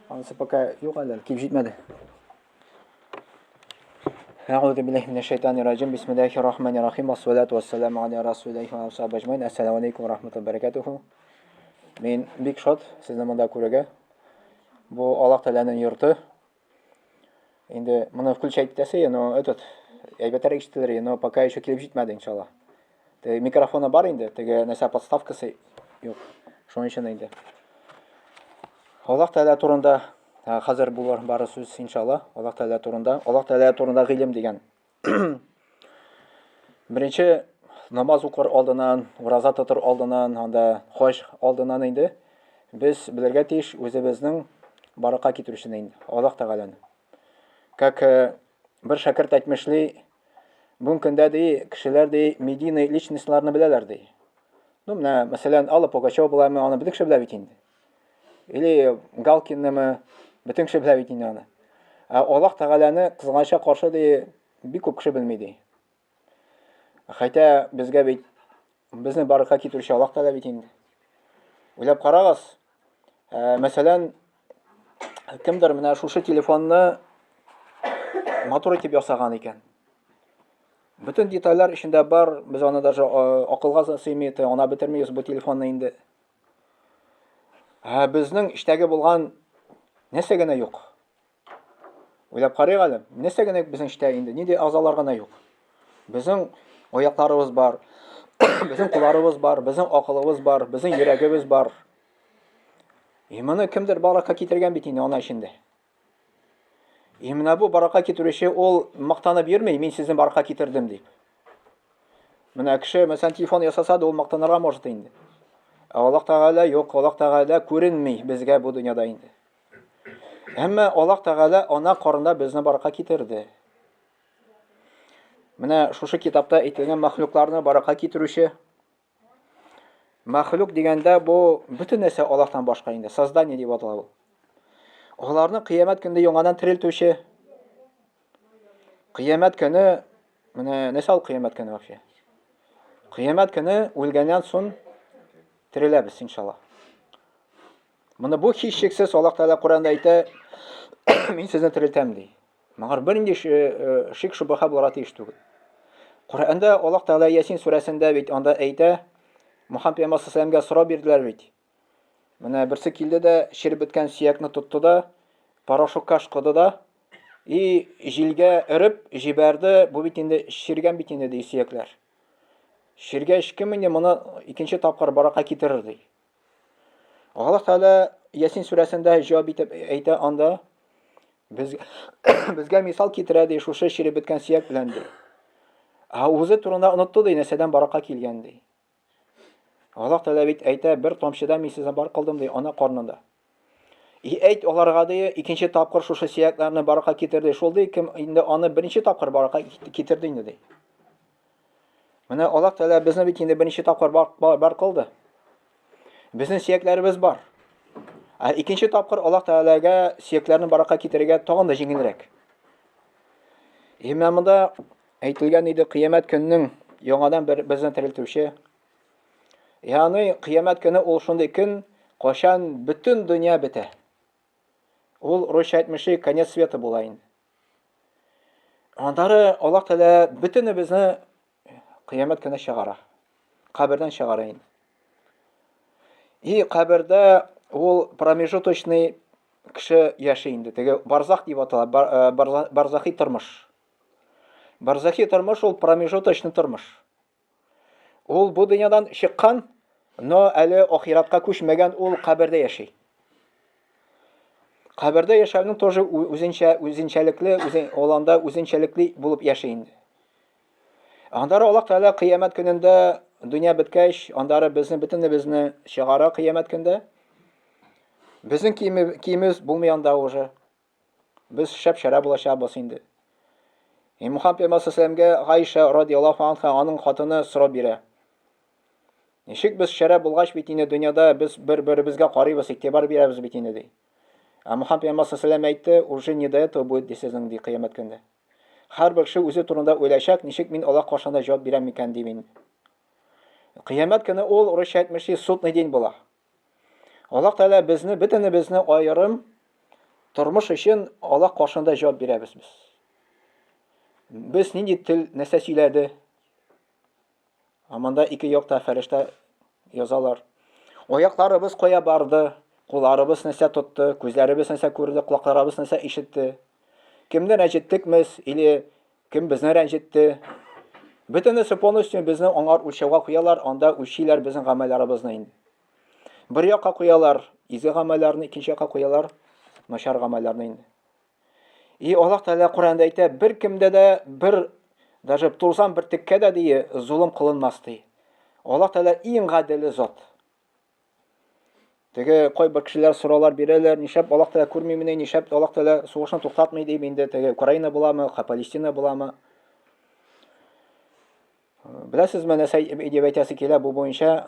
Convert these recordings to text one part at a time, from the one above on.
Анысы пока юк әле, килеп җитмәде. Әгъузу биллаһи минәш шайтанир раҗим. Бисмиллаһир рахманир рахим. Вассалату вассаламу аля расулиллаһи ва асхабиһи әҗмаин. Ассаламу алейкум ва рахматуллаһи ва баракатуху. Мин бик шат сезне монда күрергә. Бу Аллаһ Тәгаләнең йорты. Инде моны включать итәсе, но этот әйбәтрәк ишетелер, но пока еще килеп җитмәде, иншалла. Теге микрофоны бар инде, теге нәрсә подставкасы юк. Шуның өчен инде. Аллаһ Тәгалә турында хәзер булыр бары сүз, иншалла. Аллаһ Тәгалә турында, Аллаһ Тәгалә турында гыйлем дигән. Беренче намаз укыр алдыннан, ураза тотыр алдыннан, анда хаҗ алдыннан инде без белергә тиеш үзебезнең барака китерүчене инде, Аллаһ Тәгаләне. Как э, бер шәкерт әйтмешли, бүгенге көндә ди, кешеләр ди, медийный личностьларны беләләр ди. Ну, менә, мәсәлән, Алла Пугачева буламы, аны бөтен кеше белә бит инде. Или Галкиннымы, бөтен кеше белә бит инде аны. Ә Аллаһ Тәгаләне кызганычка каршы ди, бик күп кеше белми ди. Хәтта безгә бит безне барырга китерүче Аллаһ Тәгалә бит инде. Уйлап карагыз, ә, мәсәлән, кемдер менә шушы телефонны матур итеп ясаган икән. Бөтен детальләр эчендә бар, без аны даже акылга сыймый, ана бетермибез бу телефонны инде. Ә безнең эчтәге булган нәрсә генә юк. Уйлап карыйк әле, нәрсә генә юк безнең эчтә инде, нинди әгъзалар гына юк. Безнең аякларыбыз бар, безнең кулларыбыз бар, безнең акылыбыз бар, безнең йөрәгебез бар. И моны кемдер баракка китергән бит инде ана эчендә. И менә бу баракка китерүче ул мактанып йөрми, мин сезне баракка китердем дип. Менә кеше, мәсәлән, телефон ясаса да ул мактанырга может инде. Ә Аллаһ Тәгалә юк, Аллаһ Тәгалә күренми безгә бу дөньяда инде. Әмма Аллаһ Тәгалә ана карында безне баракка китерде. Менә шушы китапта әйтелгән мәхлукларны баракка китерүче Мәхлук дигәндә бу бөтен нәрсә Аллаһтан башка инде, создание дип атала ул. Аларны кыямәт көндә яңадан терелтүче. Кыямәт көне менә нәрсә ул кыямәт көне вообще? Кыямәт көне үлгәннән соң тереләбез иншалла. Моны бу һичшиксез Аллаһ Тәгалә Коръәндә әйтә, мин сезне терелтәм ди. Моңар бернинди э, шик шубаһа булырга тиеш түгел. Коръәндә Аллаһ Тәгалә Ясин сүрәсендә бит анда әйтә, Мухаммад пәйгамбәр саллаллаху сорау бирделәр бит. Менә берсе килде дә чиреп беткән сөякне тотты да, порошокка ышкыды да, и җилгә өреп җибәрде, бу бит инде чиргән бит инде ди сөякләр. Чиргәч кем инде моны икенче тапкыр барака китерер ди. Аллаһ Тәгалә Ясин сүрәсендә җавап итеп әйтә анда, без, безгә мисал китерә ди, шушы чиреп беткән сөяк белән ди. Ә үзе турында онытты ди, нәрсәдән баракка килгән ди. Аллаһ Тәгалә бит әйтә, бер тамчыда мин сезне бар кылдым ди, ана карнында. И әйт аларга ди, икенче тапкыр шушы сөякләрне баракка китерде. Шул ди, кем инде аны беренче тапкыр баракка китерде инде ди. Менә Аллаһ Тәгалә безне бит инде беренче тапкыр бар, бар, бар кылды. Безнең сөякләребез бар. Ә икенче тапкыр Аллаһ Тәгаләгә сөякләрне баракка китерергә тагын да җиңелрәк. И менә монда әйтелгән иде кыямәт көненең яңадан бер безне терелтүче. Ягъни кыямәт көне ул шундый көн, кайчан бөтен дөнья бетә. Ул русча әйтмешли конец света була инде. Аннары Аллаһ Тәгалә бөтенебезне кыямәт көне чыгара. Кабердән чыгара инде. И кабердә ул промежуточный кеше яши инде. Теге барзах дип атала, э, барзахи тормыш. Барзахи тормыш ул промежуточный тормыш. Ул бу дөньядан чыккан, но әле ахиратка күчмәгән, ул кабердә яши. Кабердә яшәүнең тоже үзенчә үзенчәлекле, үзен, ул анда үзенчәлекле булып яши инде. Аннары Аллаһ Тәгалә кыямәт көнендә дөнья беткәч, аннары безне бөтенебезне чыгара кыямәт көндә. Безнең киемебез булмый анда уже. Без шәп-шәрә булачакбыз инде. И Мухаммад пәйгамбәр саллаллаху Гайша радиаллаху анха аның хатыны сорау бирә. Ничек без шәрә булгач бит инде дөньяда без бер-беребезгә карыйбыз, игътибар бирәбез бит инде ди. Ә Мухаммад пәйгамбәр саллаллаху әйтте, уже не до этого будет ди сезнең ди кыямәт көндә. Һәрбер кеше үзе турында уйлачак, ничек мин Аллаһ каршында җавап бирәм микән дип инде. Кыямәт көне ул, урысча әйтмешли, судный день була. Аллаһ Тәгалә безне, бөтенебезне аерым тормыш өчен Аллаһ каршында җавап бирәбез без. Без нинди тел, нәрсә сөйләде? Ә монда ике якта фәрештә язалар. Аякларыбыз кая барды, кулларыбыз нәрсә тотты, күзләребез нәрсә күрде, колакларыбыз нәрсә ишетте. Кемне рәнҗеттекмез или кем безне рәнҗетте? Бөтенесе полностью безне аңар үлчәүгә куялар, анда үлчиләр безнең гамәлләребезне инде. Бер якка куялар изге гамәлләрне, икенче якка куялар начар гамәлләрне инде. И Аллаһ Тәгалә Коръәндә әйтә, бер кемдә дә бер даже тузан бер теккә дә ди, золым кылынмас ди. Аллаһ Тәгалә иң гаделе зат. Теге кайбер кешеләр сораулар бирәләр, нишләп Аллаһ Тәгалә күрмимени, нишләп Аллаһ Тәгалә сугышны туктатмый дип инде теге Украина буламы, Палестина буламы? Беләсезме, нәрсә дип әйтәсе килә бу буенча?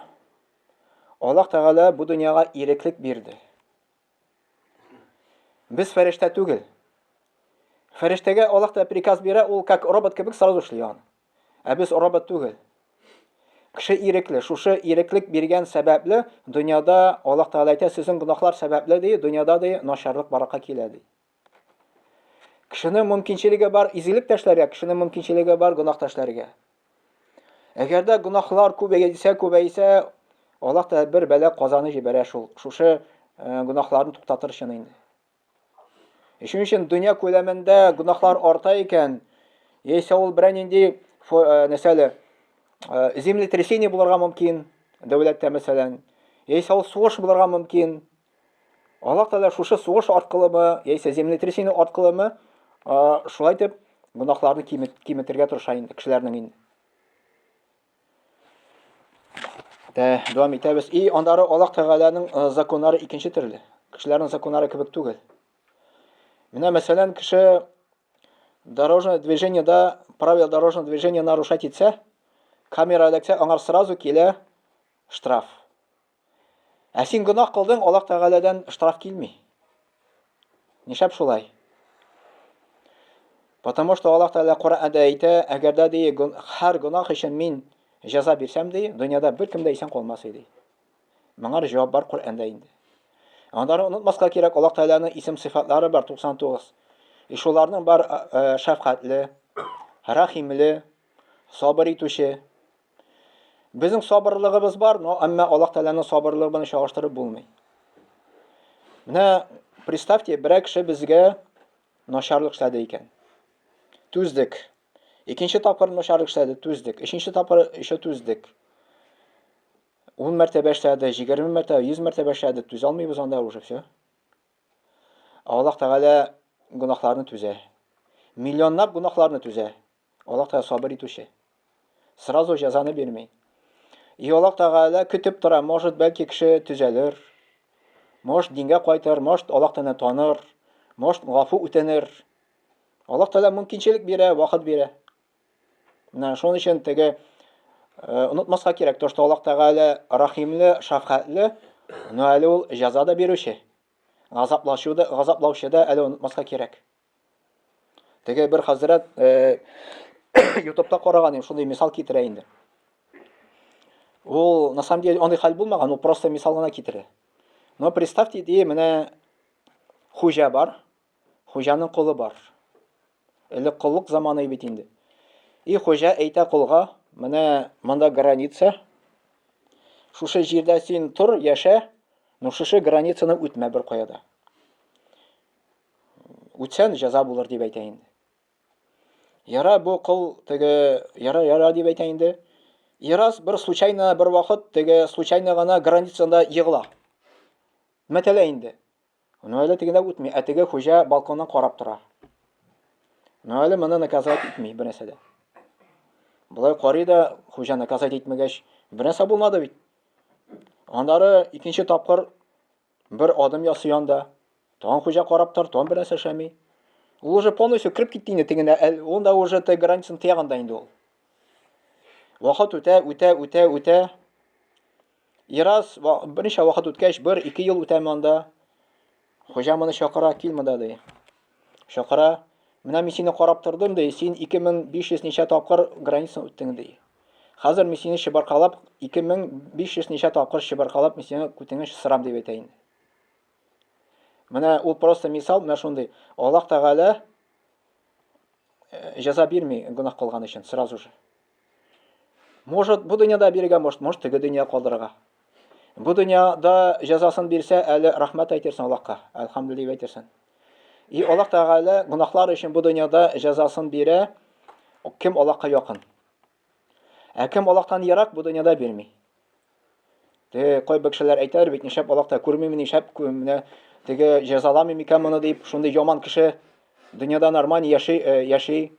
Аллаһ Тәгалә бу дөньяга иреклек бирде. Без фәрештә түгел. Фәрештәгә Аллаһ Тәгалә приказ бирә, ул как робот кебек сразу эшли аны. Ә без робот түгел. Кеше ирекле. Шушы иреклек биргән сәбәпле дөньяда Аллаһ Тәгалә әйтә, сезнең гөнаһлар сәбәпле ди, дөньяда ди начарлык баракка килә ди. Кешенең мөмкинчелеге бар изгелек тә эшләргә, кешенең мөмкинчелеге бар гөнаһ та эшләргә. Әгәр дә гөнаһлар күбәйсә, күбәйсә, Аллаһ та бер бәла казаны җибәрә шул. Шушы э, гөнаһларны туктатыр өчен инде. Өчен өчен дөнья күләмендә гөнаһлар арта икән, яисә ул берәр нинди э, нәрсәле э, землетрясение булырга мөмкин, дәүләттә мәсәлән, яисә ул сугыш булырга мөмкин, Аллаһ Тәгалә шушы сугыш аркылымы, яисә землетрясение аркылымы, шулай итеп гөнаһларны киметергә тырыша инде кешеләрнең инде. Дә, дәвам итәбез. И аннары Аллаһ Тәгаләнең законнары икенче төрле. Кешеләрнең законнары кебек түгел. Менә мәсәлән, кеше дорожное движениедә правила дорожного движения нарушать итсә, камера эләксә, аңар сразу килә штраф. Ә син гөнаһ кылдың, Аллаһ Тәгаләдән штраф килми. Нишләп шулай? Потому что Аллаһ Тәгалә Коръәндә әйтә, әгәр дә ди, һәр гөнаһ өчен мин җәза бирсәм ди, дөньяда беркем дә исән калмас иде. Моңа җавап бар Коръәндә инде. Аннары онытмаска кирәк, Аллаһ Тәгаләнең исем сыйфатлары бар 99. И шуларның бар э, шәфкатьле, рәхимле, сабыр итүче, Безнең сабырлыгыбыз бар, но әмма Аллаһ Тәгаләнең сабырлыгы белән чагыштырып булмый. Менә представьте, берәр кеше безгә начарлык эшләде икән. Түздек. Икенче тапкыр начарлык эшләде, түздек. Өченче тапкыр еще түздек. 10 мәртәбә эшләде, 20 мәртәбә, 100 мәртәбә эшләде, түзә алмыйбыз анда уже все. Аллаһ Тәгалә гөнаһларны түзә. Миллионлап гөнаһларны түзә. Аллаһ Тәгалә сабыр итүче. Сразу җәзаны бирми. И Аллаһ Тәгалә көтеп тора, может, бәлки кеше төзәлер, может, дингә кайтыр, может, Аллаһ Тәгаләне таныр, может, гафу үтенер. Аллаһ Тәгалә мөмкинчелек бирә, вакыт бирә. Менә шуның өчен теге э, онытмаска кирәк, то, что Аллаһ Тәгалә рәхимле, шәфкатьле, но әле ул җәза да бирүче. Газаплаучы да, газаплаучы да әле онытмаска кирәк. Теге бер хәзрәт э, ютубта караган идем, шундый мисал китерә инде. Ул на самом деле андый хәл булмаган, ул просто мисал гына китерә. Но представьте, ди, менә хуҗа бар, хуҗаның колы бар. Элек коллык заманы бит инде. И хуҗа әйтә колга, менә монда граница. Шушы җирдә син тор, яшә, но шушы границаны үтмә бер кая да. Үтсән, җәза булыр дип әйтә инде. Яра бу кол теге яра яра дип әйтә инде. И раз бер случайно бер вакыт теге случайно гына границада егыла. Мәтәлә инде. Ну әле тегендә үтми, ә теге хуҗа балконнан карап тора. Ну әле моны наказать итми бер нәрсә дә. Болай карый да хуҗа наказать итмәгәч, бер нәрсә булмады бит. Аннары икенче тапкыр Бер адым ясый анда. Тагын хуҗа карап тор, тагын бер нәрсә эшләми. Ул уже полностью кереп китте инде тегенә. Ул да уже теге границаны тыяган да инде ул. Вакыт үтә, үтә, үтә, үтә. И раз, берничә вакыт үткәч, бер, ике ел үтәме анда. Хуҗа моны чакыра, кил монда ди. Чакыра. Менә мин сине карап тордым ди, син 2500 ничә тапкыр границаны үттең ди. Хәзер мин сине чыбыркалап 2500 ничә тапкыр чыбыркалап мин сине күтеңә сырам дип әйтә инде. Менә ул просто мисал, менә шундый. Аллаһ Тәгалә э, җәза бирми гөнаһ кылган өчен сразу же. Может, бу дөньяда бирергә, может, может теге дөнья калдырырга. Бу дөньяда җәзасын бирсә, әле рәхмәт әйтерсең Аллаһка, әлхәмдүлилләһ дип әйтерсең. И Аллаһ Тәгалә гөнаһлар өчен бу дөньяда җәзасын бирә, кем Аллаһка якын. Ә кем Аллаһтан ерак, бу дөньяда бирми. Теге кайбер кешеләр әйтәләр бит, нишләп Аллаһ та күрмиме, нишләп менә теге җәзаламый микән моны дип, шундый яман кеше дөньяда нормаль яши, э, яши.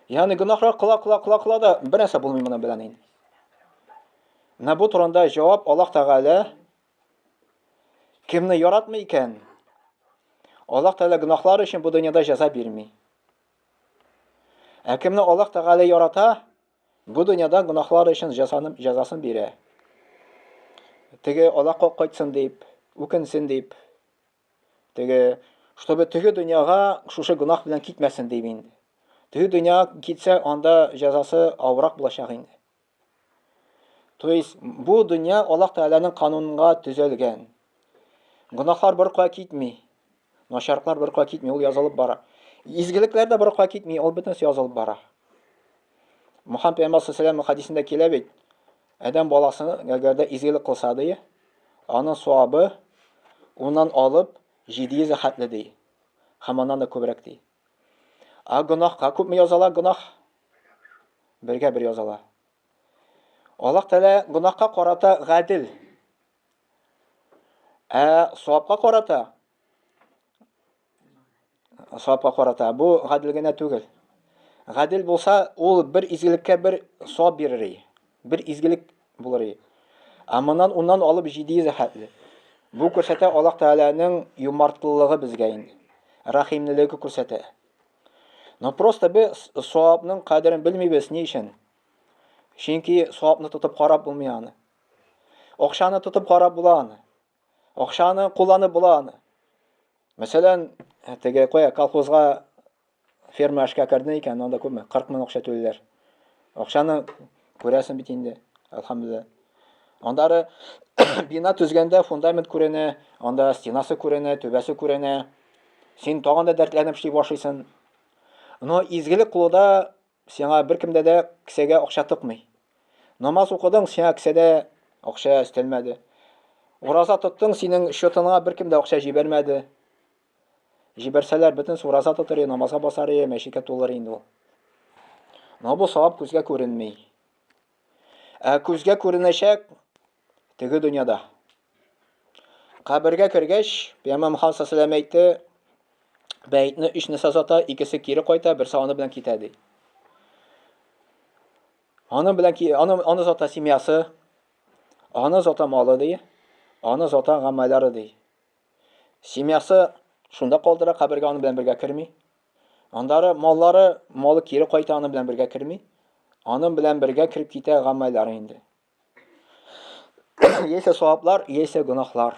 Ягъни гөнаһлар кыла, кыла, кыла, кыла да бер нәрсә булмый моның белән инде. Менә бу турында җавап Аллаһ Тәгалә кемне яратмый икән, Аллаһ Тәгалә гөнаһлар өчен бу дөньяда җәза бирми. Ә кемне Аллаһ Тәгалә ярата, бу дөньяда гөнаһлар өчен җәзаны җәзасын бирә. Теге Аллаһка кайтсын дип, үкенсен дип, Теге, чтобы теге дөньяга шушы гөнаһ белән китмәсен дип инде. Теге дөнья китсә, анда җәзасы авырак булачак инде. То есть бу дөнья Аллаһ Тәгаләнең канунга төзәлгән. Гөнаһлар бер кая китми. Начарлыклар бер кая китми, ул язылып бара. Изгелекләр дә бер кая китми, ул бөтенесе язылып бара. Мухаммад пәйгамбәр саллаллаху алейһи хәдисендә килә бит. Адәм баласы әгәр дә изгелек кылса ди, аның савабы уннан алып 700 хәтле ди. Һәм аннан да күбрәк ди. Ә гөнаһка күпме язала гөнаһ? Бергә бер язала. Аллаһ Тәгалә гөнаһка карата гадел. Ә савапка карата Савапка карата. Бу гадел генә түгел. Гадел булса, ул бер изгелеккә бер савап бирер иде. Бер изгелек булыр иде. Ә моннан уннан алып 700 хәтле. Бу күрсәтә Аллаһ Тәгаләнең юмартлылыгы безгә инде. Рәхимлелеге күрсәтә. Но просто без савапның кадерен белмибез ни өчен? Чөнки савапны тотып карап булмый аны. Акчаны тотып карап була аны. Акчаны кулланып була аны. Мәсәлән, теге кая колхозга ферма эшкә кердең икән, анда күпме? 40 мең акча түлиләр. Акчаны күрәсең бит инде, әлхәмдүлилләһ. Андары бина төзгәндә фундамент күренә, анда стенасы күренә, түбәсе күренә. Син тагын да дәртләнеп эшли башлыйсың. Но изгелек кылуда Сиңа беркемдә дә кесәгә акча тыкмый. Намаз укыдың, сиңа кесәдә акча өстәлмәде. Ураза тоттың, синең счетыңа беркем дә акча җибәрмәде. Җибәрсәләр, бөтен ураза тотыр, намазга басар, мәчеткә тулыр инде ул. Но бу савап күзгә күренми. Ә күзгә күренәчәк теге дөньяда. Кабергә кергәч, Пәйгамбәр Мөхәммәд саллаллаху алейһи әйтте, бәйтне өч нәрсә озата, икесе кире кайта, берсе аны белән китә ди. Аны белән аны аны озата семьясы, аны озата малы ди, аны озата гамәлләре ди. Семьясы шунда калдыра, кабергә аны белән бергә керми. Андары маллары, малы кире кайта, аны белән бергә керми. Аның белән бергә кереп китә гамәлләре инде. Яисә саваплар, яисә гөнаһлар.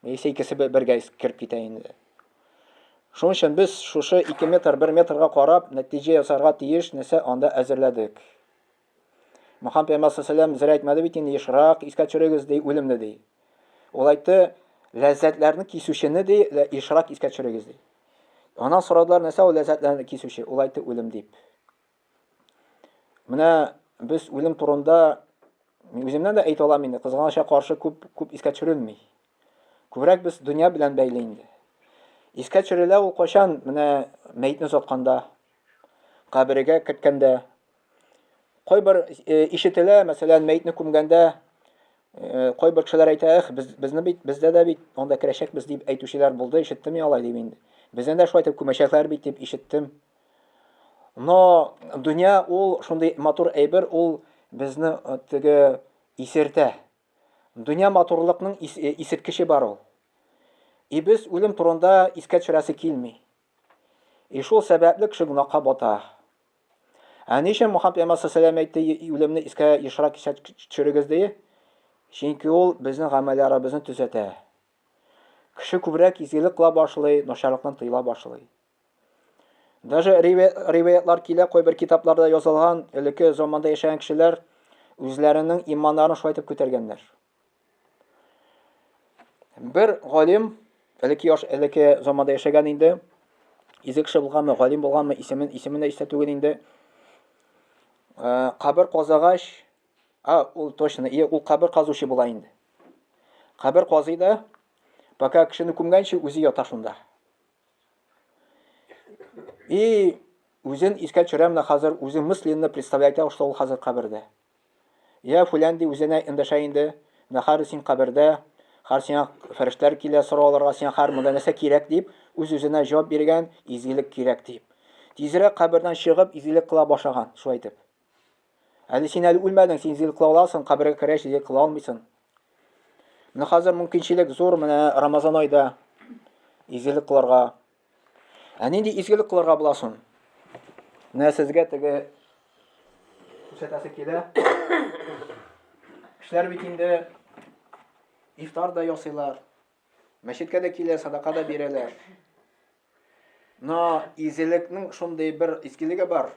Яисә икесе бергә кереп китә инде. Шуның өчен без шушы 2 метр, 1 метрга карап нәтиҗә ясарга тиеш, нәрсә анда әзерләдек. Мөхәммәд пәйгамбәр саллаллаху зря әйтмәде бит инде, ешрак искә төшерегез ди үлемне ди. Ул әйтте, ләззәтләрне кисүчене ди, ешрак искә төшерегез ди. Аннан сорадылар, нәрсә ул ләззәтләрне кисүче? Ул әйтте, үлем дип. Менә без үлем турында мин үземнән дә әйтә алам инде, кызганычка каршы күп күп искә төшерелми. Күбрәк без дөнья белән бәйле инде. Искә төшерелә ул кайчан? Менә мәетне озатканда, кабергә керткәндә. Кайбер э, ишетелә, мәсәлән, мәетне күмгәндә э, кайбер кешеләр әйтә, эх, без, безне бит, бездә дә бит анда керәчәкбез дип әйтүчеләр булды, ишеттем мин алай дип инде. Безне дә шулай итеп күмәчәкләр бит дип ишеттем. Но дөнья ул шундый матур әйбер, ул безне э, теге исертә. Дөнья матурлыкның э, исерткече бар ул. И без үлем турында искә төшерәсе килми. И шул сәбәпле кеше гөнаһка бата. Ә ни өчен Мухаммад пәйгамбәр саллаллаху әйтте, үлемне искә ешрак искә төшерегез ди? Чөнки ул безнең гамәлләребезне төзәтә. Кеше күбрәк изгелек кыла башлый, начарлыктан тыела башлый. Даже риваятлар килә, кайбер китапларда язылган, элекке заманда яшәгән кешеләр үзләренең иманнарын шулай итеп күтәргәннәр. Бер галим Элекке яш, элекке заманда яшәгән инде. Изге кеше булганмы, галим булганмы, исемен, исемен дә истә түгел инде. Э, кабер казагач, а, ул точно, и ул кабер казучы була инде. Кабер казый да, пока кешене күмгәнче үзе ята шунда. И үзен искә төшерә менә хәзер, үзе мысленно представляет, что ул хәзер кабердә. Я фүлән ди үзенә эндәшә инде. Менә хәзер син кабердә, хәзер сиңа фәрештәләр килә сорау алырга, сиңа хәзер монда нәрсә кирәк дип, үз-үзенә җавап биргән, изгелек кирәк дип. Тизрәк кабердән чыгып, изгелек кыла башлаган, шулай итеп. Әле син әле үлмәдең, син изгелек кыла аласың, кабергә кергәч изгелек кыла алмыйсың. Менә хәзер мөмкинчелек зур, менә Рамазан айда изгелек кылырга. Ә нинди изгелек кылырга була соң? Менә сезгә теге күрсәтәсе килә. Кешеләр бит инде ифтар да ясыйлар. Мәчеткә дә килә, садака да бирәләр. Но изгелекнең шундый бер изгелеге бар.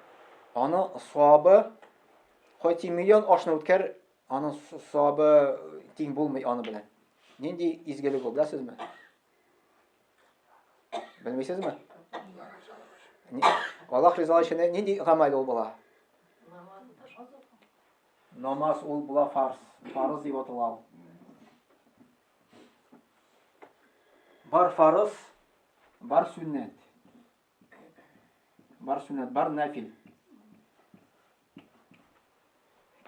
Аны савабы хоть и миллион ашны үткәр, аның савабы тиң булмый аны белән. Нинди изгелек ул, беләсезме? Белмисезме? Аллаһ ризалыгы өчен нинди гамәл ул була? Намаз ул була фарз. Фарыз дип атала ул. Бар фарыз, бар сөннәт. Бар сөннәт, бар нәфил.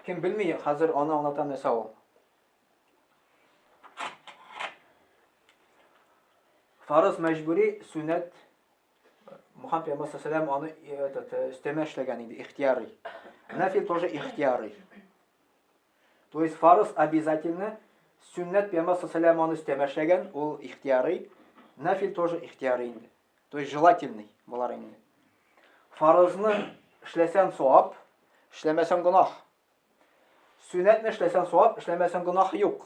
Кем белми, хәзер аны аңлатам нәрсә ул. Фарыз мәҗбүри, сөннәт Мухаммед пәйгамбәр саллаллаху аны этот өстәмә эшләгән инде, ихтияри. Нәфил тоже ихтияри. То есть фарыз обязательно, сөннәт пәйгамбәр саллаллаху аны өстәмә эшләгән, ул ихтияри. Нәфил тоже ихтияри инде. То есть желательный болар инде. Фарызны эшләсәң савап, эшләмәсәң гөнаһ. Сөннәтне эшләсәң савап, эшләмәсәң гөнаһ юк.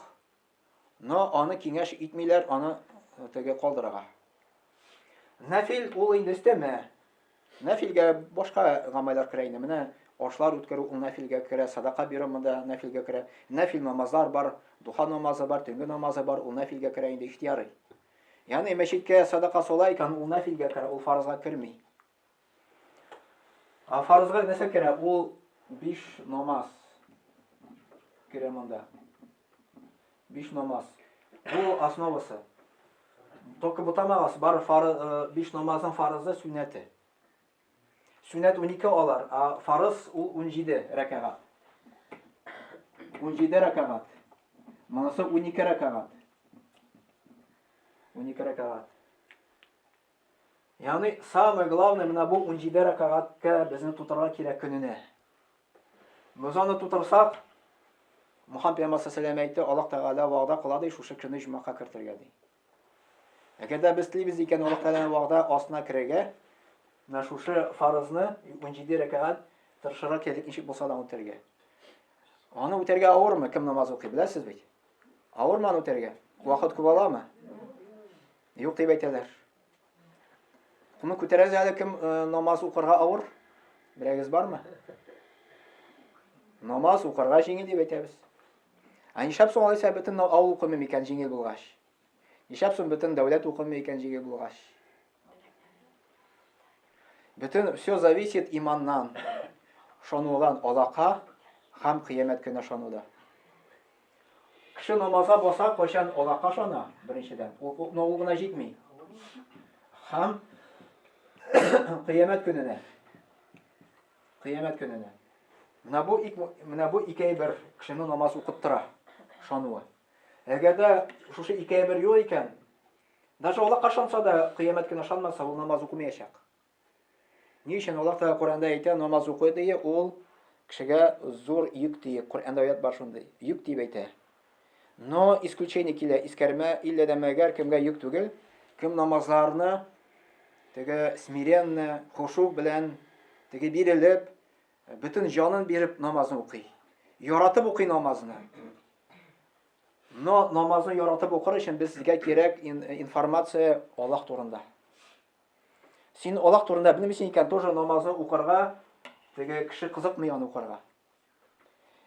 Но аны киңәш итмиләр, аны э, теге калдырырга. Нәфил ул инде өстәмә. Нәфилгә башка гамәлләр керә инде. Менә ашлар үткәрү ул нәфилгә керә, садака бирү монда нәфилгә керә. Нәфил намазлар бар, духа намазы бар, төнге намазы бар, ул нәфилгә керә инде ихтиярый. Ягъни мәчеткә садака сала икән, ул нәфилгә керә, ул фарызга керми. Ә фарызга нәрсә керә? Ул биш намаз керә монда. Биш намаз. Бу основасы. Только бутамагыз, бар фары, э, биш намазның фарызы сөннәте. Сөннәт 12 алар, а фарыз ул 17 рәкәгать. 17 рәкәгать. Монысы 12 рәкәгать. 12 рәкәгать. Ягъни самое главное менә бу 17 рәкәгатькә безне тутырырга кирәк көненә. Без аны тутырсак, Мухаммед пәйгамбәр саллаллаху әйтте, Аллаһ Тәгалә вәгъдә кыла ди, шушы көнне җомака кертергә ди. Әгәр дә без телибез икән Аллаһ Тәгаләнең вәгъдә астына керергә, менә шушы фарызны 17 рәкәгать тырышырга кирәк ничек булса да үтәргә. Аны үтәргә авырмы? Кем намаз укый, беләсез бит. Авырмы аны үтәргә? Вакыт күп аламы? Юк дип әйтәләр. Куны күтәрәгез әле кем э, намаз укырга авыр? Берәгез бармы? Намаз укырга җиңел дип әйтәбез. Ә нишләп соң алайса бөтен авыл укымый микән җиңел булгач? Нишләп соң бөтен дәүләт укымый икән җиңел булгач? Бөтен все зависит иманнан. Шонудан Аллаһка һәм кыямәт көненә шонуда. Кеше намазга баса, кайчан Аллаһка ышана, беренчедән. Ул, но ул гына җитми. Һәм кыямәт көненә. Кыямәт көненә. Менә бу ик, менә бу ике әйбер кешене намаз укыттыра, ышануы. Әгәр дә шушы ике әйбер юк икән, даже Аллаһка ышанса да, кыямәт көненә ышанмаса, ул намаз укымаячак. Ни өчен Аллаһ Тәгалә Коръәндә әйтә, намаз укы дие, ул кешегә зур йөк дие. Коръәндә аят бар шундый. Йөк дип әйтә. Но исключение килә, искәрмә, иллә дә мәгәр кемгә йөк түгел, кем намазларны теге смиренно, хушу белән теге бирелеп, бөтен җанын биреп намазны укый. Яратып укый намазны. Но намазны яратып укыр өчен безгә кирәк информация Аллаһ турында. Син Аллаһ турында белмисең икән, тоже намазны укырга теге кеше кызыкмый аны укырга.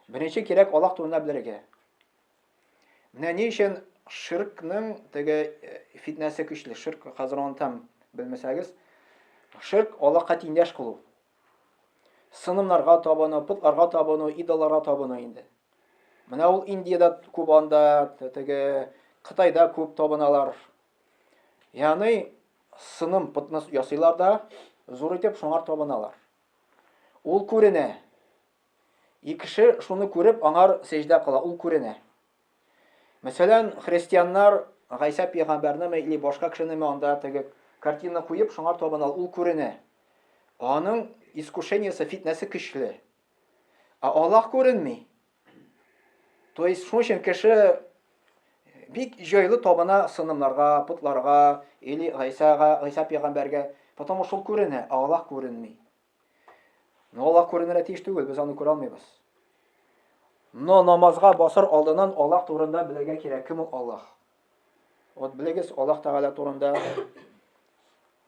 Беренче кирәк Аллаһ турында белергә. Менә ни өчен ширкның теге э, фитнәсе көчле. Ширк хәзер аны там белмәсәгез, ширк Аллаһка тиңдәш кылу. Сынымнарга табыну, потларга табыну, идолларга табыну инде. Менә ул Индиядә күп анда, теге Кытайда күп табыналар. Ягъни сыным потны ясыйлар да, зур итеп шуңар табыналар. Ул күренә. И кеше шуны күреп, аңар сәҗдә кыла, ул күренә. Мәсәлән, христианнар Гайсә пәйгамбәрнеме или башка кешенеме анда теге картина куеп, шуңар табына, ул күренә. Аның искушениесе, фитнәсе көчле. Ә Аллаһ күренми. То есть, шуның өчен кеше бик җайлы табына сынымнарга, потларга или Гайсәгә, Гайсә пәйгамбәргә, потому что ул күренә, ә Аллаһ күренми. Но Аллаһ күренергә тиеш түгел, без аны күрә алмыйбыз. Но намазга басыр алдыннан Аллаһ турында белергә кирәк. Кем ул Аллаһ? Вот белегез Аллаһ Тәгалә турында.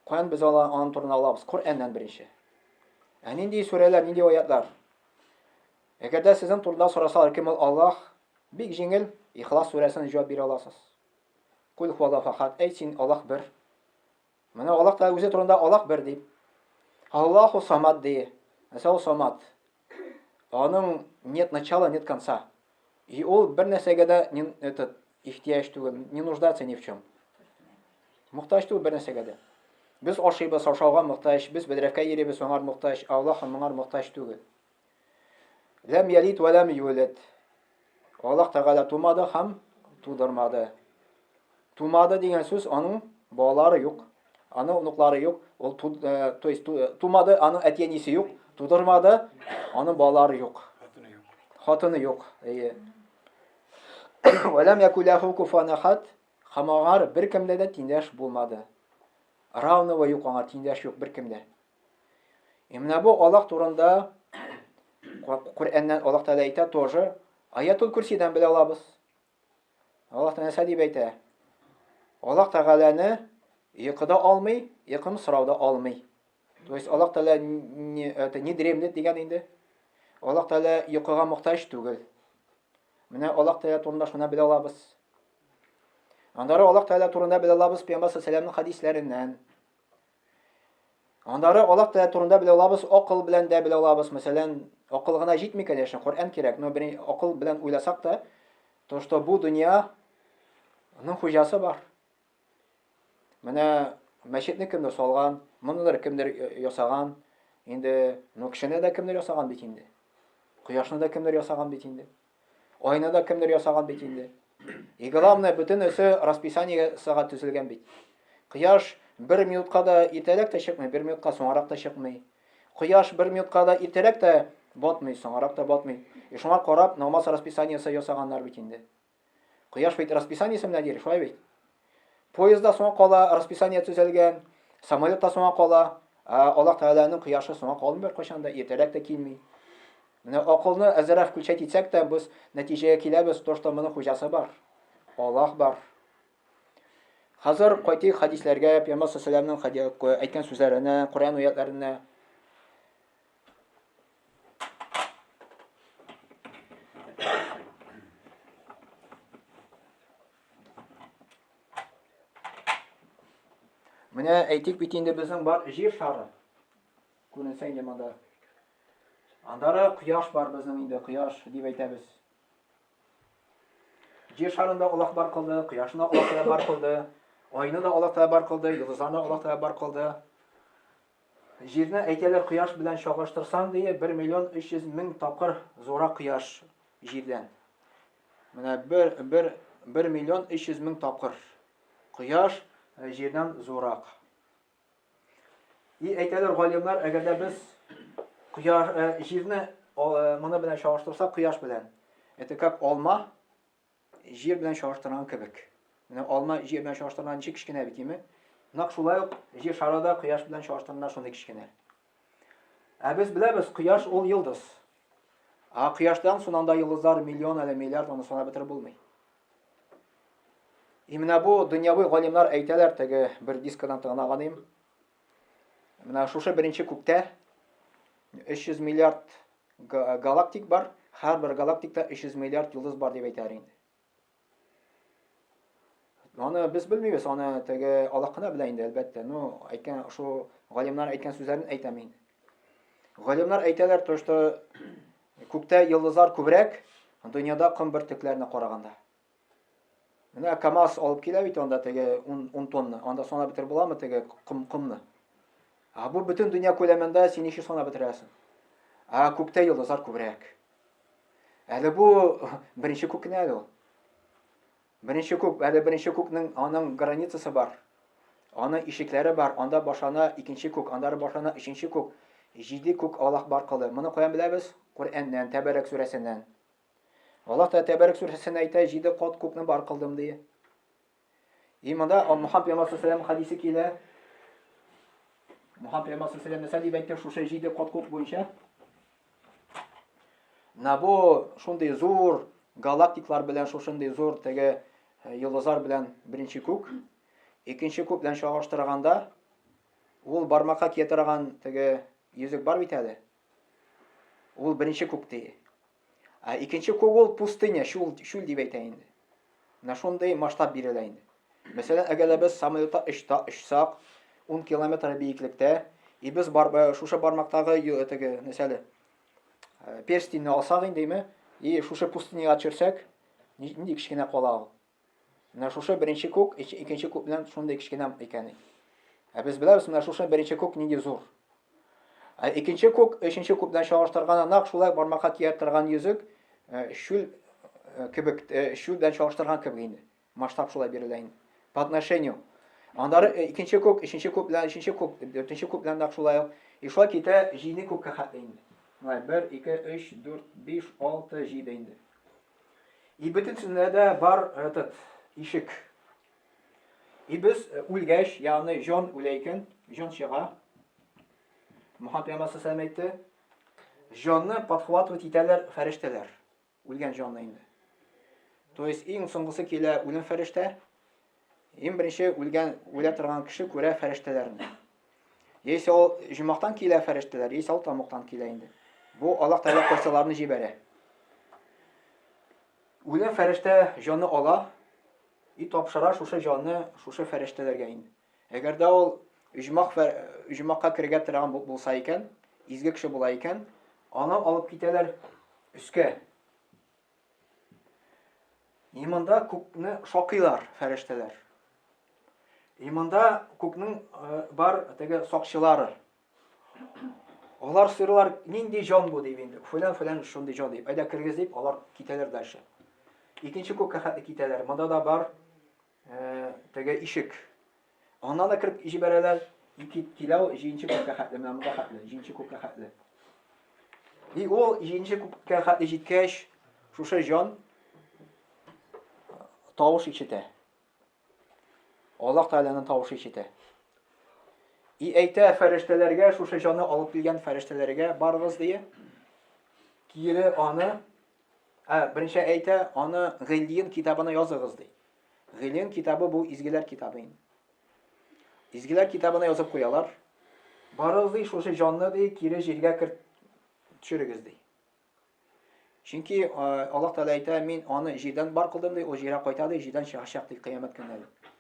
Каян без ала аның турында алабыз? Коръәннән беренче. Ә нинди сүрәләр, нинди аятлар? Әгәр дә сезнең турында сорасалар, кем ул Аллаһ? Бик җиңел, Ихлас сүрәсен җавап бирә аласыз. Кул хуаллаху ахад. Әйт син Аллаһ бер. Менә Аллаһ та үзе турында Аллаһ бер дип. Аллаһу самад ди. Нәрсә ул самад? Аның нет начала, нет конца. И ул бер нәрсәгә дә не, этот, ихтияҗ түгел, не нуждается ни в чем. Мохтаҗ түгел бер нәрсәгә дә. Без ашыйбыз, ашауга мохтаҗ, без бәдрәфкә йөрибез, аңар мохтаҗ, Аллаһ моңар мохтаҗ түгел. Ләм ялид вә ләм юлид. Аллаһ Тәгалә тумады һәм тудырмады. Тумады дигән сүз аның балалары юк, аның оныклары юк. Ул ту, э, то есть э, тумады, аның әти-әнисе юк, тудырмады, аның балалары юк. Хатыны юк. Хатыны юк. Әйе. Вәләм якуләху куфан ахад. Һәм аңар беркемдә дә тиңдәш булмады. Равного юк аңа, тиңдәш юк беркемдә. И менә бу Аллаһ турында Коръәннән Аллаһ Тәгалә әйтә тоже. Аятул Курсидан белә алабыз. Аллаһ Тәгалә нәрсә дип әйтә? Аллаһ Тәгаләне йокы да алмый, йокым сорау да алмый. То есть Аллаһ Тәгалә не, это, не дремлет дигән инде. Аллаһ Тәгалә йокыга мохтаҗ түгел. Менә Аллаһ Тәгалә турында шуны белә алабыз. Аннары Аллаһ Тәгалә турында белә алабыз Пәйгамбәр саллаллаһу хәдисләреннән. Аннары Аллаһ Тәгалә турында белә алабыз, акыл белән дә белә алабыз. Мәсәлән, акыл гына җитми, конечно, Коръән кирәк, но бер акыл белән уйласак та, то что бу дөнья аның хуҗасы бар. Менә мәчетне кемдер салган, моныдыр кемдер ясаган. Инде, ну кешене дә кемдер ясаган бит инде. Кояшны да кемдер ясаган бит инде. Айны да кемдер ясаган бит инде. И главное, бөтенесе расписание сәгать төзелгән бит. Кояш бер минутка да иртәрәк тә чыкмый, бер минутка соңарак та чыкмый. Кояш бер минутка да иртәрәк тә батмый, соңарак та батмый. И шуңа карап намаз расписаниесе ясаганнар бит инде. Кояш бит расписаниесе белән йөри, шулай бит. Поезд да соңа кала, расписание төзелгән, самолет та соңа кала. Ә Аллаһ Тәгаләнең кояшы соңа калмый беркайчан да, иртәрәк тә килми. Менә акылны әзрәк включать итсәк тә, без нәтиҗәгә киләбез, то, что моның хуҗасы бар. Аллаһ бар. Хәзер кайтыйк хәдисләргә, Пәйгамбәр саллаллаһу алейһи әйткән сүзләренә, Коръән аятларына. Менә әйтик бит инде безнең бар җир шары. Күренсә инде монда. Андары кояш бар безнең инде, кояш дип әйтәбез. Җир шарында Аллаһ бар кылды, кояшны Аллаһ Тәгалә бар кылды, айны да Аллаһ Тәгалә бар кылды, йолдызларны Аллаһ Тәгалә бар кылды. Җирне әйтәләр кояш белән чагыштырсаң, ди, 1 миллион 300 мең тапкыр зуррак кояш җирдән. Менә 1, 1, 1 миллион 300 мең тапкыр кояш э, җирдән зуррак. И әйтәләр галимнәр, әгәр дә без кояш э, җирне э, моны белән чагыштырсак кояш белән, это как алма җир белән чагыштырган кебек. Менә алма җир белән чагыштырган ничек кечкенә бит, име? Нәкъ шулай ук җир шары да кояш белән чагыштырганда шундый кечкенә. Ә без беләбез, кояш ул йолдыз. Ә кояштан соң анда йолдызлар миллион әле миллиард аны санап бетереп булмый. И менә бу дөньяви галимнәр әйтәләр, теге бер дискадан тыңлаган идем. Менә шушы беренче күктә 300 миллиард галактик бар, һәрбер галактикта 300 миллиард йолдыз бар дип әйтәләр инде. Аны без белмибез, аны теге Аллаһ кына белә инде, әлбәттә. Ну, әйткән шул галимнәр әйткән сүзләрен әйтәм инде. Галимнәр әйтәләр, то что күктә йолдызлар күбрәк, дөньяда ком бөртекләренә караганда. Менә КАМАЗ алып килә бит анда теге 10, 10 тонна. Анда санап бетереп буламы теге ком, комны? Ә бу бөтен дөнья күләмендә син ничек санап бетерәсең? Ә күктә йолдызлар күбрәк. Әле бу беренче күк кенә әле ул. Беренче күк, әле беренче күкнең аның границасы бар. Аның ишекләре бар. Анда башлана икенче күк, аннары башлана өченче күк. Җиде күк Аллаһ бар кылды. Моны каян беләбез? Коръәннән, Тәбәрәк сүрәсеннән. Аллаһ та Тәбәрәк сүрәсендә әйтә, җиде кат күкне бар кылдым ди. И монда Мухаммад пәйгамбәр саллаллаху хадисе килә. Мухаммад пәйгамбәр саллаллаху нәрсә дип әйтте шушы җиде кат күк буенча? Менә бу шундый зур галактиклар белән шушындый зур теге э, йолдызлар белән беренче күк, икенче күк белән чагыштырганда, ул бармакка кия торган теге йөзек бар бит әле. Ул беренче күк ди. Ә икенче күк ул пустыня, шул, шул дип әйтә инде. Менә шундый масштаб бирелә инде. Мәсәлән, әгәр дә без самолетта очта очсак, 10 километр биеклектә, и без бар, э, шушы бармактагы теге, нәрсәле, э, перстеньне алсак инде, име, и шушы пустыняга төшерсәк, нинди кечкенә кала ул. Менә шушы беренче күк, икенче күк белән шундый кечкенә икән. Ә без беләбез, менә шушы беренче күк нинди зур. Ә икенче күк, өченче күк белән чагыштырганда нәкъ шулай бармакка кия торган йөзек э, шүл э, кебек, э, шүл белән чагыштырган кебек инде. Масштаб шулай бирелә инде. По отношению. Аннары икенче күк, өченче күк белән өченче күк, дүртенче күк белән нәкъ шулай ук. И шулай китә җиде күккә хәтле инде. Менә 1, 2, 3, 4, 5, 6, 7 инде. И бөтенсендә дә бар этот ишек. И без э, үлгәч, ягъни җан үлә икән, җан чыга. Мөхәммәд пәйгамбәр саллаллаху әйтте, җанны подхватывать итәләр фәрештәләр. Үлгән җанны инде. То есть иң соңгысы килә үлем фәрештә. Иң беренче үлгән, үлә торган кеше күрә фәрештәләрне. Яисә ул җомахтан килә фәрештәләр, яисә ул тамуктан килә инде. Бу Аллаһ Тәгалә кайсыларны җибәрә. Үлем фәрештә җаны ала и тапшыра шушы җанны шушы фәрештәләргә инде. Әгәр дә ул оҗмах оҗмахка керергә торган булса икән, изге кеше була икән, аны алып китәләр өскә. И монда күкне шакыйлар фәрештәләр. И монда күкнең э, бар теге сакчылары. Алар сорыйлар, нинди җан бу дип инде. Фәлән фәлән шундый җан дип. Әйдә кергез дип, алар китәләр дальше. Икенче күккә хәтле китәләр. Монда да бар э, теге ишек. Аннан да кереп җибәрәләр. Ике килә ул җиденче күккә хәтле, менә монда хәтле, җиденче күккә хәтле. И ул җиденче күккә хәтле җиткәч, шушы җан тавыш ишетә. Аллаһ Тәгаләнең тавышы ишетә. И әйтә фәрештәләргә, шушы җанны алып килгән фәрештәләргә барыгыз дия. Кире аны, ә, беренче әйтә, аны Гыйльдин китабына языгыз ди. Гыйлем китабы бу изгеләр китабы инде. Изгеләр китабына язып куялар. Барыгыз ди, шушы җанны ди, кире җиргә керт төшерегез ди. Чөнки Аллаһ Тәгалә әйтә, мин аны җирдән бар кылдым ди, ул җиргә кайта ди, җирдән чыгачак ди кыямәт көнендә ди.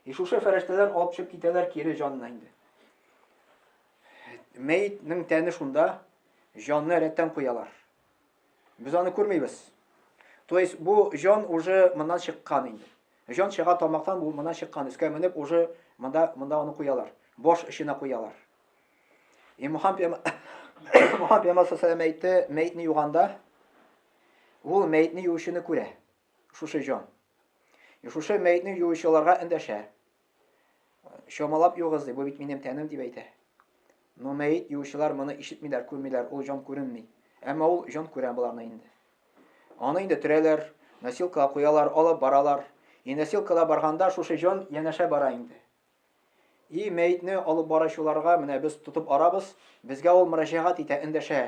И шушы фәрештәләр алып төшеп китәләр кире җанны инде. Мәетнең тәне шунда, җанны рәттән куялар. Без аны күрмибез. То есть бу җан уже моннан чыккан инде. Җан чыга тамактан, бу моннан чыккан. Өскә менеп уже монда монда аны куялар. Баш очына куялар. И Мухаммад Мухаммад пәйгамбәр саллаллаху әйтте, мәетне юганда ул мәетне юучыны күрә. Шушы җан. И шушы мәетне юучыларга эндәшә. Чамалап югыз ди, бу бит минем тәнем дип әйтә. Но мәет юучылар моны ишетмиләр, күрмиләр, ул җан күренми. Әмма ул җан күрә боларны инде. Аны инде төрәләр, носилкага куялар, алып баралар. И носилкада барганда шушы җан янәшә бара инде. И мәетне алып баручыларга менә без тотып арабыз, безгә ул мөрәҗәгать итә, эндәшә.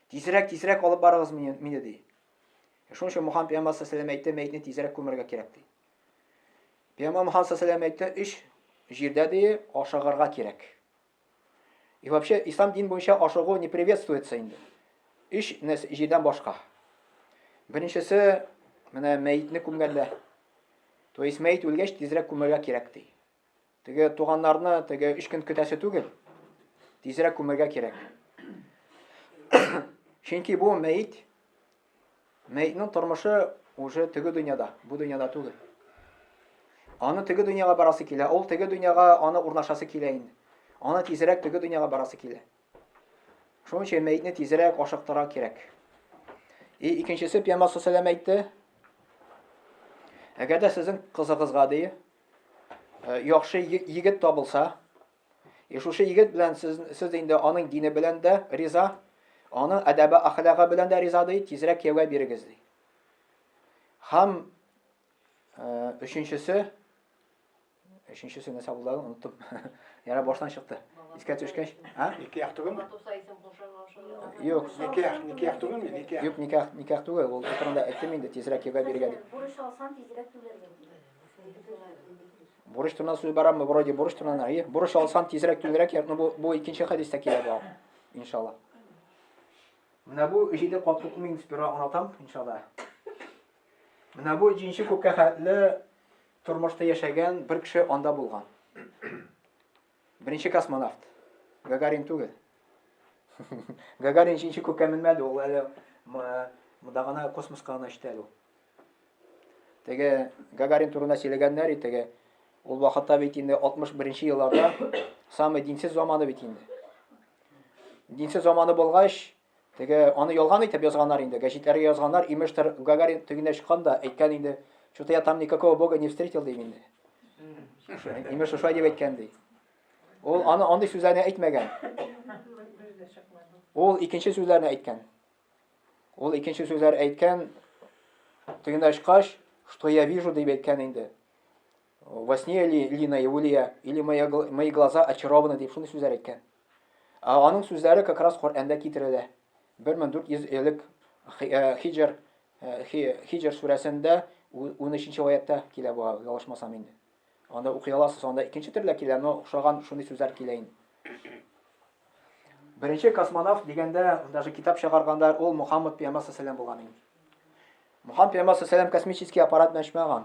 Тизрәк, тизрәк алып барыгыз мине, мине ди. Шуның өчен Мухаммад пәйгамбәр саллаллаху алейһи әйтте, мәетне тизрәк күмәргә кирәк ди. Пәйгамбәр Мухаммад саллаллаху алейһи әйтте, өч җирдә ди ашыгырга кирәк. И вообще ислам дин буенча ашыгу не приветствуется инде. Өч җирдән башка. Беренчесе менә мәетне күмгәндә. То есть мәет үлгәч тизрәк күмәргә кирәк ди. Теге туганнарны теге өч көн көтәсе түгел. Тизрәк күмәргә кирәк. Чөнки бу мәет мәетнең тормышы уже теге дөньяда, бу дөньяда түгел. Аны теге дөньяга барасы килә, ул теге дөньяга аны урнашасы килә инде. Аны тизрәк теге дөньяга барасы килә. Шуның өчен мәетне тизрәк ашыктыра кирәк. И икенчесе Пәйгамбәр саллаллаху әйтте, әгәр дә сезнең кызыгызга ди, э, яхшы егет табылса, и шушы егет белән сез, сез инде аның дине белән дә риза, аның әдәбе әхлагы белән дә риза ди, тизрәк кияүгә бирегез ди. Һәм э, өченчесе Өченчесе нәрсә булды, оныттым. Яра баштан чыкты. Искә төшкәч, а? Никах түгелме? Юк. Никах, никах түгелме? Никах. Юк, никах, никах түгел. Ул турында әйттем инде, тизрәк кияүгә бирергә дип. Бурыч алсаң, тизрәк түләргә. Бурыч турында сүз барамы? Вроде бурыч турында. Әйе, бурыч алсаң, тизрәк түләргә кирәк. Ну, бу, бу икенче хәдистә килә бу. Иншалла. Менә бу җиде катлы мин сперва аңлатам, иншалла. Менә бу җиденче күккә хәтле тормышта яшәгән бер кеше анда булган. Беренче космонавт. Гагарин түгел. Гагарин җиденче күккә менмәде, ул әле монда гына космоска гына очты әле ул. Теге Гагарин турында сөйләгәннәр теге ул вакытта бит инде 61 елларда самый динсез заманы бит инде. Динсез заманы булгач, Теге аны ялган итеп язганнар инде, гәҗитләргә язганнар, имештер, Гагарин тегенә чыккан да әйткән инде, что-то я там никакого бога не встретил дип инде. Имеш шулай дип әйткән ди. Ул аны андый сүзләрне әйтмәгән. Ул икенче сүзләрне әйткән. Ул икенче сүзләр әйткән, тегенә чыккач, что я вижу дип әйткән инде. Во сне ли, ли наяву ли я, или мои, мои глаза очарованы дип шундый сүзләр әйткән. Ә аның сүзләре как раз Коръәндә китерелә. 1400 элек э, Хиҗр э, Хиҗр сүрәсендә 13 нче аятта килә бу, ялгышмасам инде. Анда укый аласыз, анда икенче төрле килә, но охшаган шундый сүзләр килә инде. Беренче космонавт дигәндә, даже китап чыгарганда ул Мухаммад пәйгамбәр саллаллаху булган инде. Мухаммад пәйгамбәр саллаллаху космический аппарат белән очмаган.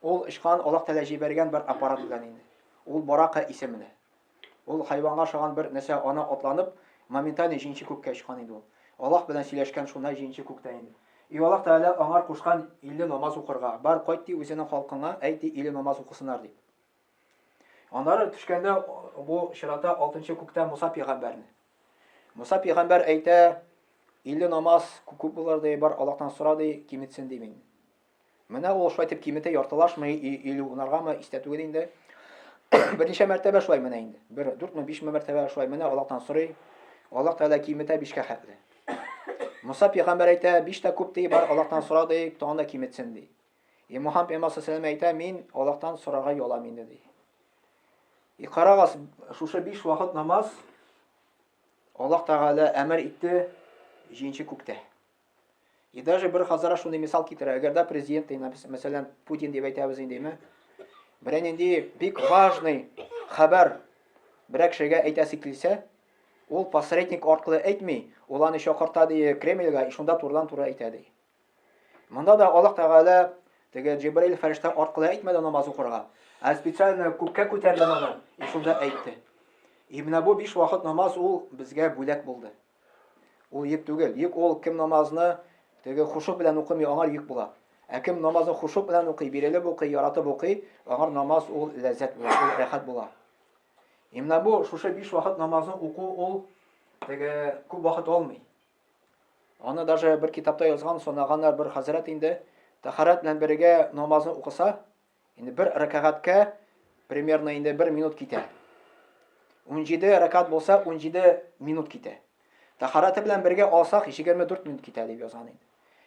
Ул очкан Аллаһ Тәгалә җибәргән бер аппарат белән инде. Ул Барака исемле. Ул хайванга ошаган бер нәрсә ана атланып, моментально җиденче күккә очкан инде ул. Аллаһ белән сөйләшкән шунда җиденче күктә инде. И Аллаһ Тәгалә аңар кушкан 50 намаз укырга. Бар, кайт ди үзенең халкыңа, әйт ди 50 намаз укысыннар дип. Аннары төшкәндә бу чирата алтынчы күктә Муса пәйгамбәрне. Муса пәйгамбәр әйтә, 50 намаз күп булыр ди, бар Аллаһтан сора ди, киметсен ди мин. Менә ул шулай итеп киметә, яртылашмы, или унаргамы, истә түгел инде. Берничә мәртәбә шулай менә инде. Бер дүртме, бишме мәртәбә шулай менә Аллаһтан сорый. Аллаһ Тәгалә киметә бишкә хәтле. Муса пәйгамбәр әйтә, биш тә күп ди, бар Аллаһтан сора ди, тагын да киметсен ди. И Мухаммад пәйгамбәр саллаллаху әйтә, мин Аллаһтан сорарга ялам инде ди. И карагыз, шушы биш вакыт намаз Аллаһ Тәгалә әмер итте җиденче күктә. И даже бер хазара шундый мисал китерә. Әгәр дә президент, мәсәлән, Путин дип әйтәбез инде, әйме? Берәр нинди бик важный хәбәр берәр кешегә әйтәсе килсә, ул посредник аркылы әйтми, ул аны чакырта ди Кремльгә, и шунда турыдан-туры әйтә ди. Монда да Аллаһ Тәгалә теге Җибраил фәрештә аркылы әйтмәде намаз укырга, ә специально күккә күтәрде моны, и шунда әйтте. И менә бу биш вакыт намаз ул безгә бүләк булды. Ул йөк түгел. Йөк ул кем намазны теге хушук белән укымый, аңар йөк була. Ә кем намазны хушук белән укый, бирелеп укый, яратып укый, аңар намаз ул ләззәт була, ул рәхәт була. И менә бу шушы биш вакыт намазны уку ул теге күп вакыт алмый. Аны даже бер китапта язган, санаганнар бер хәзрәт инде, тәһарәт белән бергә намазны укыса, Инде бер рәкәгатькә примерно инде бер минут китә. 17 рәкәгать булса, 17 минут китә. Тәһарәте белән бергә алсак, 24 минут китә дип язган инде.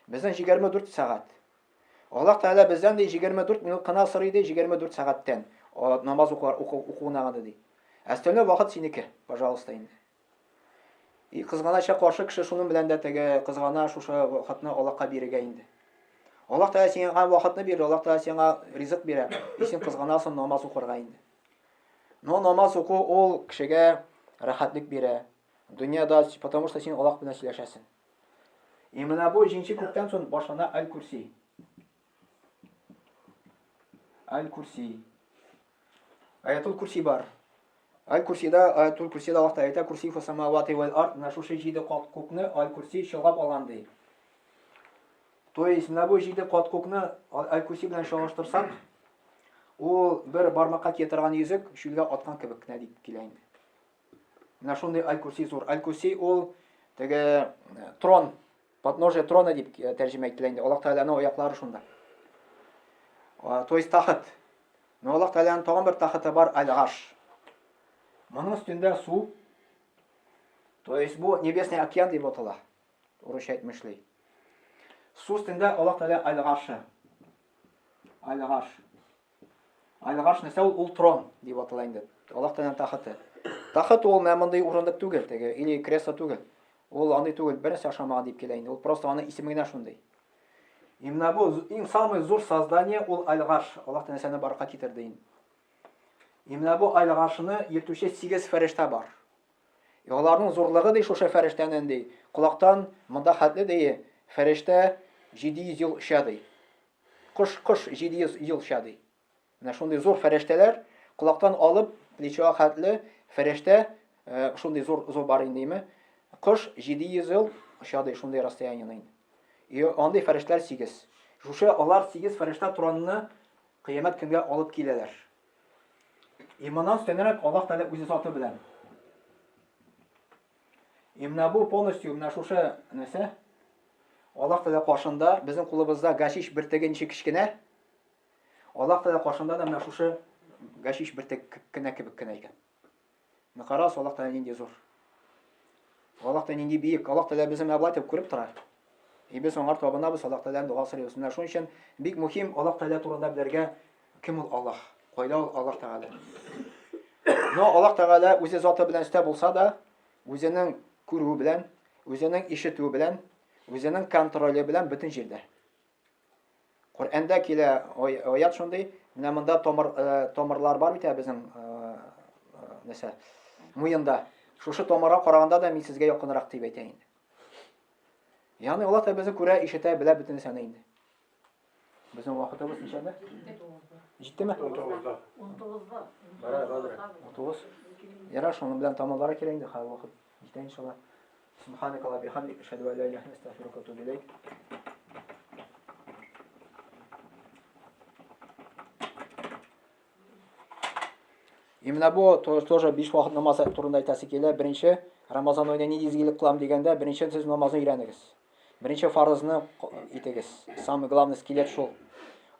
Безнең 24 сәгать. Аллаһ Тәгалә бездән ди 24 минут кына сорый ди 24 сәгатьтән намаз укуына гына ди. Остальной вакыт синеке, пожалуйста инде. И кызганача каршы кеше шуның белән дә теге кызгана шушы вакытны Аллаһка бирергә инде. Аллаһ Тәгалә сиңа вакытны бирде, Аллаһ Тәгалә сиңа ризык бирә. И син кызганасың намаз укырга инде. Но намаз уку ул кешегә рәхәтлек бирә. Дөньяда, потому что син Аллаһ белән сөйләшәсең. И менә бу җинче күктән соң башлана Аль-Курси. Аль-Курси. Аятул Курси бар. Аль-Курсида, Аятул Курсида Аллаһ Тәгалә әйтә, Курси фасамавати вәл ард, менә шушы җиде кат күкне Аль-Курси чолгап алган ди. То есть менә бу җиде кат күкне Аль-Курси белән чагыштырсак, ул бер бармакка кия торган йөзек чүлгә аткан кебек кенә дип килә инде. Менә шундый Аль-Курси зур. Аль-Курси ул теге э, трон, подножие трона дип э, тәрҗемә ителә инде. Аллаһ Тәгаләнең аяклары шунда. То есть тахыт. Но Аллаһ Тәгаләнең тагын бер тахыты бар, Аль-Арш. Моның өстендә су, то есть бу небесный океан дип атала. Урысча әйтмешли. Су өстендә Аллаһ Тәгалә Аль-Аршы. Аль-Арш. Аль-Арш нәрсә ул? Ул трон дип атала инде. Аллаһ Тәгаләнең тахыты. Тахыт ул менә мондый урындык түгел, теге или кресло түгел. Ул андый түгел, бернәрсә ашамаган дип килә инде. Ул просто аның исеме генә шундый. И менә бу иң самый зур создание ул Аль-Гарш. Аллаһ нәрсәне барка китерде инде. И менә бу Аль-Гаршны йөртүче 8 фәрештә бар. И аларның зурлыгы ди шушы фәрештәнең ди. Колактан монда хәтле ди фәрештә 700 ел оча ди. Кош кош 700 ел оча ди. Менә шундый зур фәрештәләр, колактан алып плечога хәтле фәрештә, э, шундый зур зур бар инде, име? Кош 700 ел оча ди, шундый расстояниены инде. И андый фәрештәләр 8. Шушы алар 8 фәрештә тронны кыямәт көнгә алып киләләр. И моннан өстәнрәк Аллаһ Тәгалә үзе заты белән. И менә бу полностью менә шушы нәрсә Аллаһ Тәгалә каршында безнең кулыбызда гашиш бөртеге ничек кечкенә, Аллаһ Тәгалә каршында да менә шушы гашиш бөртек кенә кебек кенә икән. Менә карагыз, Аллаһ Тәгалә нинди зур. Аллаһ Тәгалә нинди биек. Аллаһ Тәгалә безне менә болай итеп күреп тора. И без аңар табынабыз, Аллаһ Тәгаләдән дога сорыйбыз. Менә шуның өчен бик мөһим Аллаһ Тәгалә турында белергә, кем ул Аллаһ, кайда ул Аллаһ Тәгалә. Но Аллаһ Тәгалә үзе заты белән өстә булса да, үзенең күрүе белән, үзенең ишетүе белән, үзенең контроле белән бөтен җирдә. Коръәндә килә аят шундый, менә монда тамыр э, тамырлар бар бит ә безнең э, э, нәрсә муенда. Шушы тамырга караганда да мин сезгә якынрак дип әйтә инде. Ягъни Аллаһ та безне күрә, ишетә, белә бөтен нәрсәне инде. Безнең вакытыбыз ничәдә? Җиттеме? 19-да. 19-да. Бара, бара. 19. Ярар, шуның белән тамамларга кирәк инде, хәзер вакыт җитә иншалла. Субханакалла бихамдик, әшһәду ан ла илаһа илля анта, астагфирука ва атубу илейк. И менә бу тоже биш вакыт намазы турында әйтәсе килә. Беренче Рамазан аенда нинди изгелек кылам дигәндә, беренче сез намазны өйрәнегез. Беренче фарызны итегез. Самый главный скелет шул.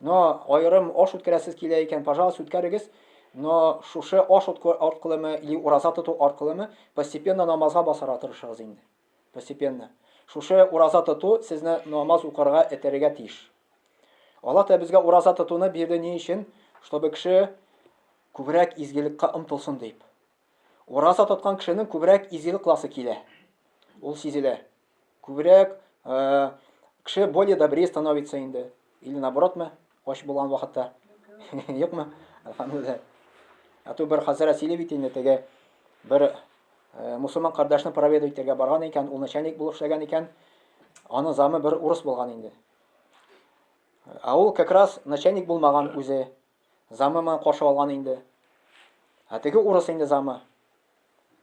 Но аерым аш үткәрәсез килә икән, пожалуйста, үткәрегез. Но шушы аш аркылымы или ураза тоту аркылымы постепенно намазга басарга тырышыгыз инде. Постепенно. Шушы ураза тоту сезне намаз укырга этәрергә тиеш. Аллаһ та безгә ураза тотуны бирде ни өчен? Чтобы кеше күбрәк изгелеккә омтылсын дип. Ураза тоткан кешенең күбрәк изгелек кыласы килә. Ул сизелә. Күбрәк э, кеше более добрее становится инде. Или наоборот мы, ач булган вакытта. Юкмы? Әлхәмдүлилләһ. А то бер хәзрәт сөйли бит инде теге бер э, мусульман кардәшне проповедовать итәргә барган икән, ул начальник булып эшләгән икән. Аның замы бер урыс булган инде. Ә ул как раз начальник булмаган үзе. Замы моны каршы алган инде. Ә теге урыс инде замы.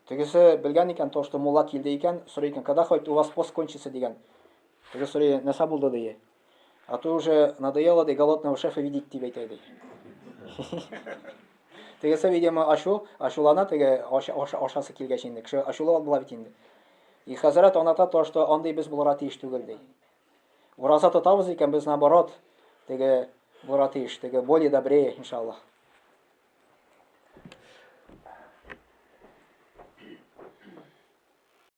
Тегесе белгән икән, то, что мулла килде икән, сорый икән, когда хоть у вас пост кончится дигән. Теге сорый, нәрсә булды ди. А то уже надоело ди, голодного шефа видеть дип әйтә ди. Тегесе, видимо, ачу, ачулана теге ашасы килгәч инде. Кеше ачулы була бит инде. И хәзрәт аңлата то, что андый без булырга тиеш түгел ди. Ураза тотабыз икән, без наоборот, теге булырга тиеш, теге более добрее, иншаллах.